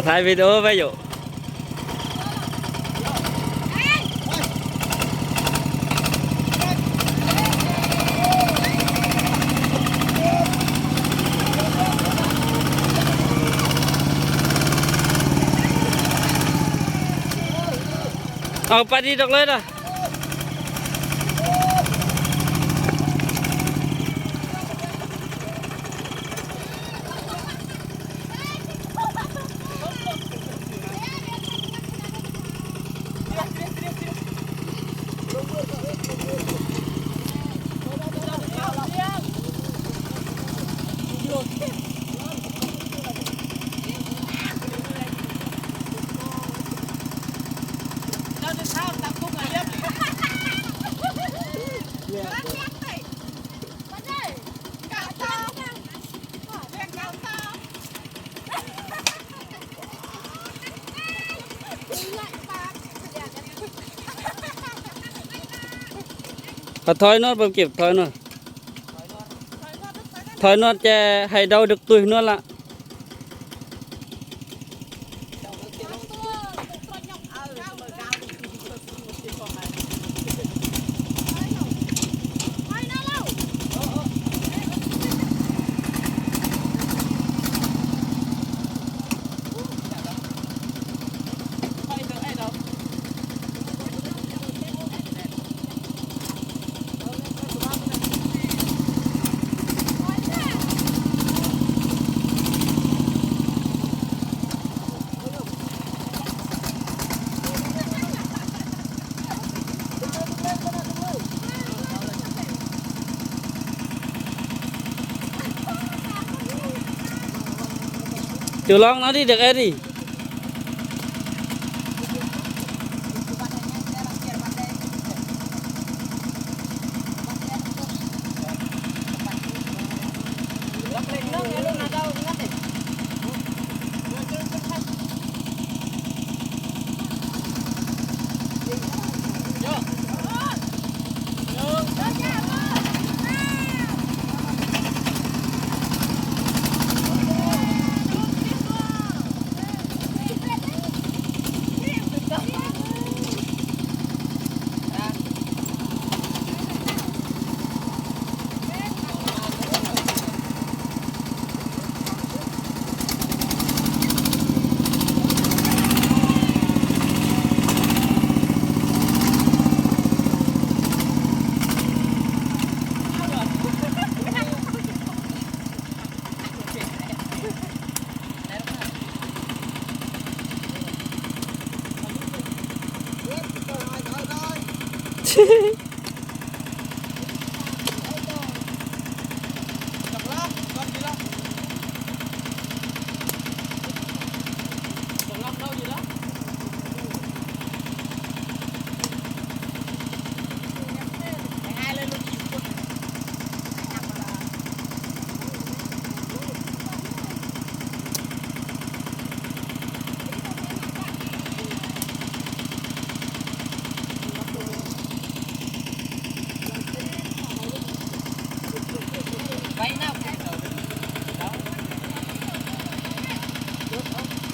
ຖ່າຍວິດີໂອໄວ້ຢູ່. ເອົາ ໄປດີດອກເລີຍນະ. ກະຖອຍໂນດ ບໍ່ເກັບ ຖອຍໂນດ ຖອຍໂນດ ແຈໃຫ້ເດົາດຶກຕຸ້ຍໂນດລະ. ເຈົ້າລອງເອົາດິ ເດັກແອດດິ.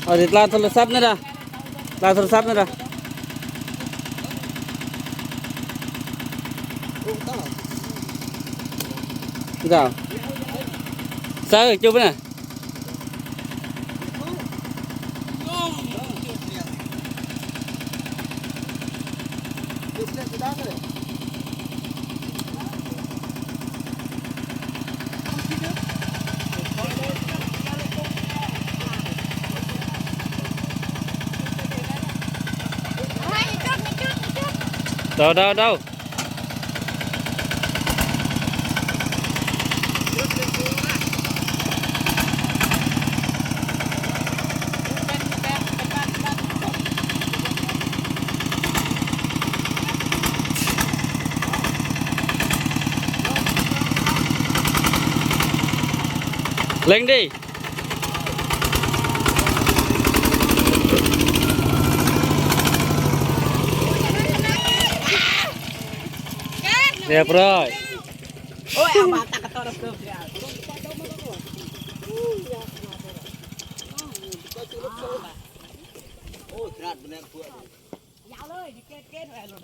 ເອົາຕິດລາວໂທລະສັບນີ້ລະ ລາວໂທລະສັບນີ້ລະ ເຈົ້າ ໃສ່ຈຸບນະ. ເດົາ ເດົາ ເດົາ. ເລັ່ງດີ. ຮຽບຮ້ອຍ. ໂອ້ຍ ເອົາມາຕັກກະຕໍ່ເກີບ. ລາດແນກພວກ ຍາວເລີຍ ເກດ ເກດ ແລ້ວໂລດ